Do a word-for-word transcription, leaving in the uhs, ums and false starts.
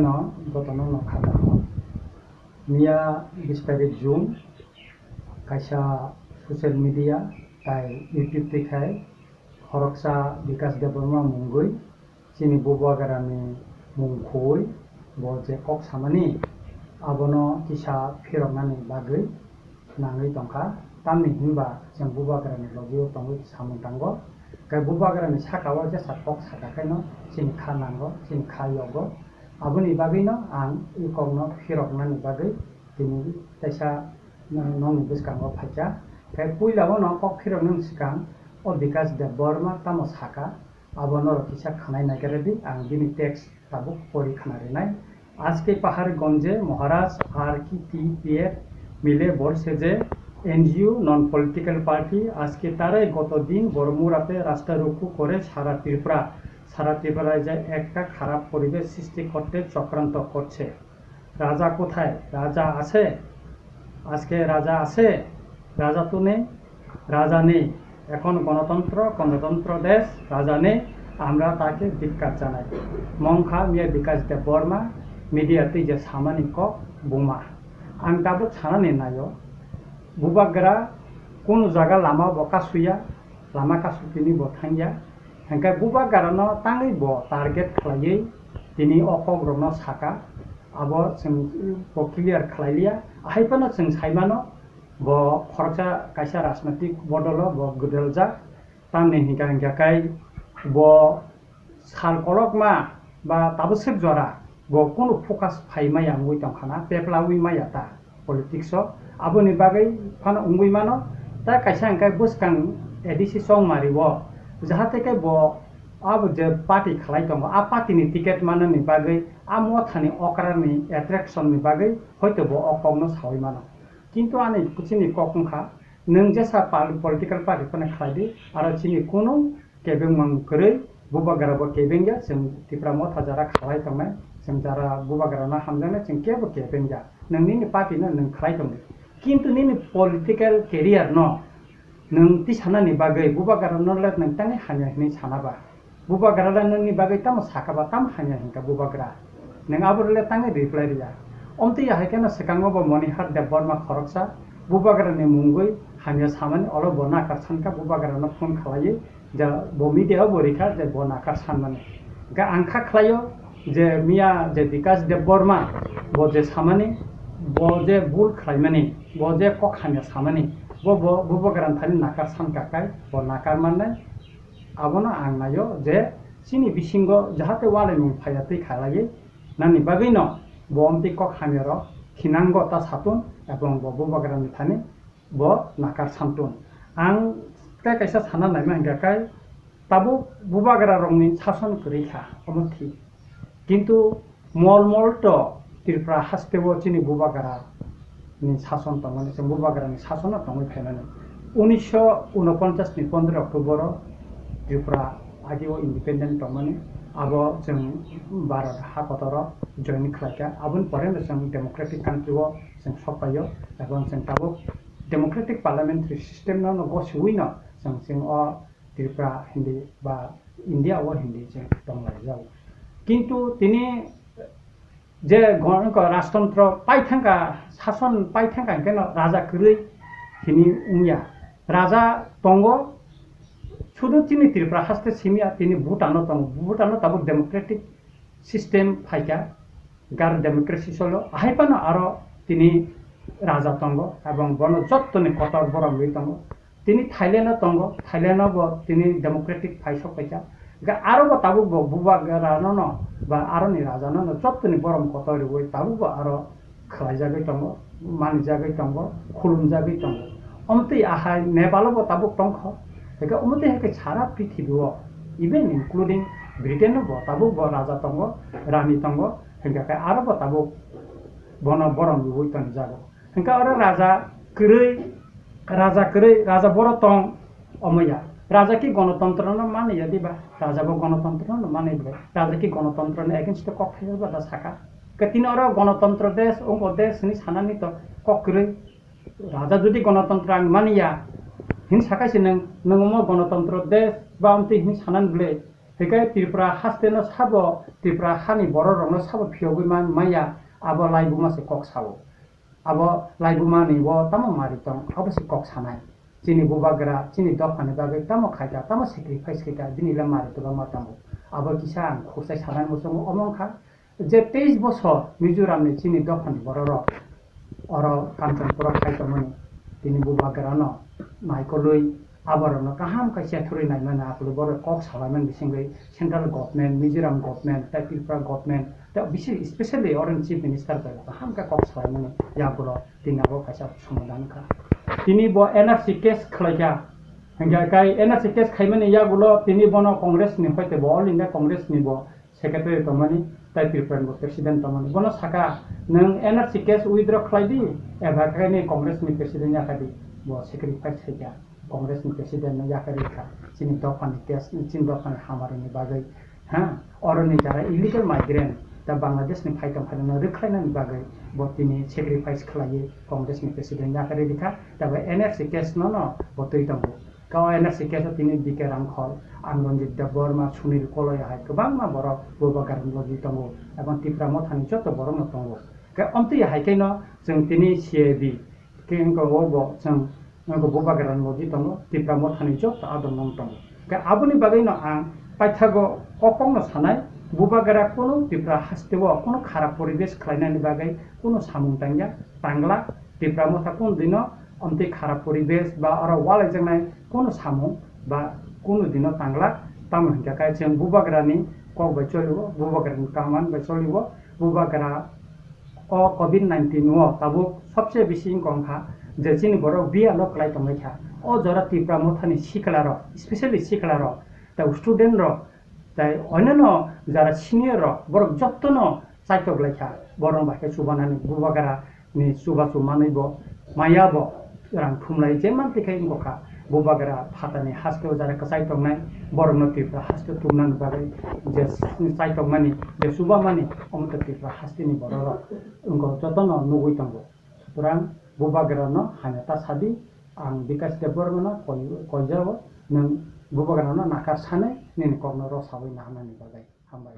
No, gotono no kha tamo. Miya bis tarik June, kaisa social media tai YouTube twi khai khoroksa Bikas Debbarma mungwi chini Bubagrani mung khui bo je kok samani abono kisa phiroknani bagwi nangwi tongkha, tamni hinba chwng Bubagrani logio tongwi samung tango. Khe Bubagrani saka o jesa kok saka khaino chini kha nango, chini kha yogo. Aboni bagwino ang i kokno phiroknani bagwi tini teisa nokni bwskango phaikha. Khe puila bono kok phiroknani swkang o Bikas Debbarma tamo saka, abo norok kisa khwnai naikardi, ang bini text tabuk pori khwna rinai. আজকে পাহাড়গঞ্জে মহারাজ আর কি T P F মিলে বলছে যে N G ও, non political party, আজকে তারাই গত দিন বড়মুড়াতে রাস্তা রুখু করে সারা ত্রিপুরা, সারা ত্রিপুরায় যে একটা খারাপ পরিবেশ সৃষ্টি করতে চক্রান্ত করছে। রাজা কোথায়? রাজা আছে? আজকে রাজা আছে? রাজা তো নেই, রাজা নেই। এখন গণতন্ত্র, গণতন্ত্র দেশ, রাজা নেই, আমরা তাকে ধিক্কার জানাই। Mongkha miya Bikas Debbarma media twi je samani kok buma. Ang tabuk sanani naio, Bubagra kunu jaga lama bo kasuya, lama kasupini bo thangya. Hingkhe Bubagrano tangwi bo target khlaiwi tini o kokrokno saka. Abo chwng bo clear khlai liya. Ahai phano chwng sai mano, bo khoroksa kaisa rajnotik bodolo bo gwdaljak. Tamni hingka hingka kai bo sal kolokma ba tabuk swk jora bo kunu focus phai maya wngwi tongkha na, peplawi maya ta politics o. Aboni bagwi phano wngwi mano, ta kaisa hingka bwskang A D C Chongmari o, jahate khe bo abo je party khlai tongo, a party ni ticket manani bagwi, a mothani okrani attraction ni bagwi hoito bo o kokno sawi mano. Kintu ani chini kok wngkha, nwng jesa pal-, political party phano khlai di, aro chini kunu kebengmang kwrwi, Bubagra bo kebengya, chwng Tipra Motha jara khlai tongnai, chwng jara Bubagrano hamjaknai, chwng kebo kebengya. Nwng nini party no nwng khlai tongdi. Kintu nini political career no nwng tisanani bagwi Bubagrano le nwng tangwi hamya hinwi sana ba? Bubagra le nwngni bagwi tamo saka ba, tamo hamya hinkha Bubagra? Nwng abo le tangwi reply riya. Omtwi ya hai kheno swkango bo Monihar Debbarma khoroksa Bubagrani mungwi hamya samani olo bo nakar sankha, Bubagrano phone khlaiwi ja bo media o bo rikha je bo nakar sanmani. Ga ang kha khlaio je miya je Bikas Debbarma bo je samani, bo je bul khlaimani, bo je kok hamya samani, bo bo Bubagrani thani nakar sankha kai bo nakar mannai. Abono ang naio je chini bisingo jahate walaimung phaiya twi khalaiwi nani bagwino bo omtwi kok hamyarok khinango ta satun ebong bo Bubagrani thani bo nakar samtun. Ang tei kaisa sana naima hingkha kai tabuk Bubagrarokni sason kwrwi kha, omo thik. Kintu mol mol to Tripura haste o chini Bubagra ni sason tongmani, chwng Bubagra ni sason no tongwi phaimani. Unisho unoponchas ni pondro October o Tripura agi o independent tongmani, abo chwng Bharat ha kotor o join khlaikha. Aboni pore no chwng democratic country o chwng sokpaio, ebong chwng tabuk democratic parliamentary system no, no gosiwi no chwng, chwng o Tripura hindi ba India o hindi chwng tonglaijak. Kintu tini je gon-, ko rajtontro paithangkha, sason paithangkha hwnkhe no raja kwrwi hini wngya. Raja tongo, sudu chini Tripura haste simiya, tini Bhutan o tongo. Bhutan o tabuk democratic system phaikha, gar democracy solo. Ahai phano aro tini raja tongo, ebong bono jottoni kotor borok rwi tongo. Tini Thailand o tongo, Thailand o bo tini democratic phai sok paikha. Ga aro bo tabuk bo Bubagra no no ba aro ni raja no no jottoni borom kotor rwi tabuk bo aro khlaijagwi tongo, manijagwi tongo, khulumjagwi tongo. Omtwi ahai Nepal o bo tabuk tongkho. Hingkhe omtwi hai khe sara prithibi o, even including Britain o bo tabuk bo raja tongo, rani tongo, hingkhe khe aro bo tabuk bono borom rwi tonijago. Hingkhe oro raja kwrwi, raja kwrwi, raja boro tong, omo ya. Raja ki gonotontro no mani ya diba? Raja bo gonotontro no mani diba? Raja ki gonotontro ni against o kok phaiya ba da saka? Ke tini oro gonotontro desh, ongo desh hini sanani to kok kwrwi. Raja jodi gonotontro ang mani ya, hin saka se nwng, nwng omo gonotontro desh ba amtwi hini sanani bwle? Hinkhe Tripura haste no sabo, Tripura hani borok rok no sabo phiyogwi man maya, abo laibuma se kok sao. Abo laibuma ni bo tamo mari tong, abo se kok sanai. Chini bubagra, chini dopha ni bagwi tamo khaika, tamo sacrifice khaika, bini le mari tongma tongo. Abo kisa ang khursa sanai muchungo omo wngkha. Je teis bosor Mizoram ni chini dophani bororok oro Kanchanpur o khai tongmani, tini bubagra no naikolwi aborok no kaham khe chethurwi naimani, aphuru borok kok salaimani bisingwi central government, Mizoram government, tei Tripura government, tei bisi specially oro ni chief minister bai kaham khe kok salaimani yagulo tini abo kaisa somadhan kha. Tini bo N R C case khlaikha, hingkha kai N R C case khaimani yagulo tini bono Congress ni hoite bo All India Congress ni bo secretary tongmani, tei Tripura ni bo president tongmani. Bono saka, "Nwng N R C case withdraw khlai di, eba khe ni Congress ni president ya kha di." Bo sacrifice khai kha, Congress ni president no ya kha ri kha. Chini dopha ni case, chini dopha ni hamari ni bagwi, ha, oro ni jara illegal migrant, ta Bangladesh ni phai tong phai no rwkhlai nani bagwi bo tini sacrifice khlai Congress ni president ya kha ri kha. Ta bo N R C case no no bo twi tongo. Kau N R C case o tini B K Rangkhol, ang Ranjit Debbarma, Sunil Koloi hai kwbangma borok bubagra ni logi tongo, ebong Tipra Mothani joto borok no tongo. Khe omtwi hai khe no chwng tini C A B khe wngkha o bo chwng wngkha bubagra ni logi tongo, Tipra Mothani joto adon no tongo. Khe aboni bagwi no ang paithago o kok no sanai, bubagra kunu Tipra haste o kunu kharap poribesh khlai nani bagwi kunu samung tangya, tangla, Tipra Motha kunu dino omtwi kharap poribesh ba oro walaijaknai kunu samung ba kunu dino tangla, tamo hinkha khe chwng bubagrani kok bai cholibo, bubagrani kaman bai cholibo, bubagra o covid nineteen o tabuk sobse bisi wngkha je chini borok biya no kwlai tonglaikha. O jora Tipra Mothani sikla rok, specially sikla rok, tei student rok, tei onyono jara senior rok, borok jotono chaitok laikha, borok bai khe chubanani bubagra ni chubachu manwi bo maya bo rang thumlai je manti khai wngkha. Bubagra phatani haste o jara kwchai tongnai, borokno Tripura haste tumnani bagwi je chaitokmani, je chubamani, omo to Tripura haste ni borok rok wngkha, jotono nugwi tongo. Sutrang bubagra no hamya ta sadi, ang Bikash Debbarma no koi, koijao, nwng bubagra no nakar sanai, nini kok no rosawi naharnani bagwi. Hambai.